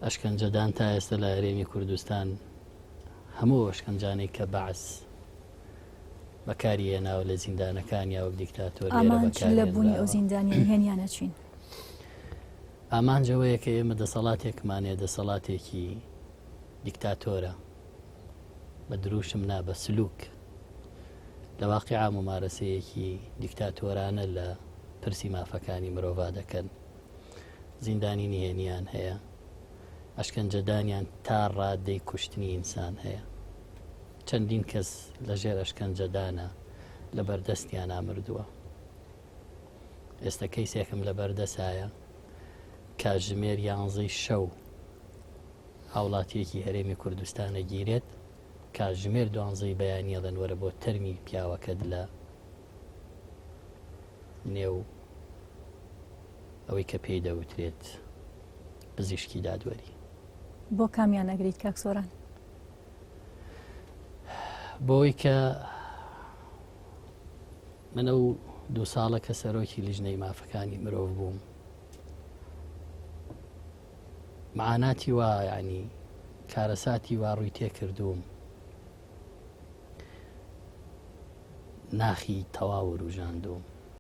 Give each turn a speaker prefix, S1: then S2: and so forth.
S1: ئەشکەنجەدان تا ئێستا لە هەرێمی کوردستان هەموو ئەشکەنجانەی کە بەعس بەکاری هێناوە لە زیندانەکانیا وەک دیکتاتۆر لێرە
S2: ئامانج لە بوونی ئەو
S1: بەکارهێنراوە.
S2: زیندانیە نهێنیانە چین؟
S1: ئامانج ئەوەیە کە ئێمە دەسەڵاتێکمان هەیە، دەسەڵاتێکی دیکتاتۆرە، بە دروشم نا بە سلوک، لە واقیعا مومارەسەیەکی دیکتاتۆرانە لە پرسی مافەکانی مرۆڤا دەکەن. زیندانی نهێنیان هەیە، ئەشکەنجەدانیان تا ڕادەی کوشتنی ئینسان هەیە. چەندین کەس لە ژێر ئەشکەنجەدانە لە بەردەستیانا مردووە. ئێستا کەیسێکم لە بەردەسایە کاتژمێر یانزەی شەو هاوڵاتیەکی هەرێمی کوردستان ئەگیرێت، کاتژمێر دوانزەی بەیانی ئەڵێن وەرە بۆ تەرمی پیاوەکەت لە نێو ئەوەی کە پێی دەوترێت پزیشکی دادوەری.
S2: بۆ کامیان ئەگریت کاک سۆران؟
S1: بۆی کە من ئەو دوو ساڵە کە سەرۆکی لیژنەی مافەکانی مرۆڤ بووم معاناتی وا یعنی کارەساتی وا ڕووی تێکردووم ناخی تەواو وروژاندووم.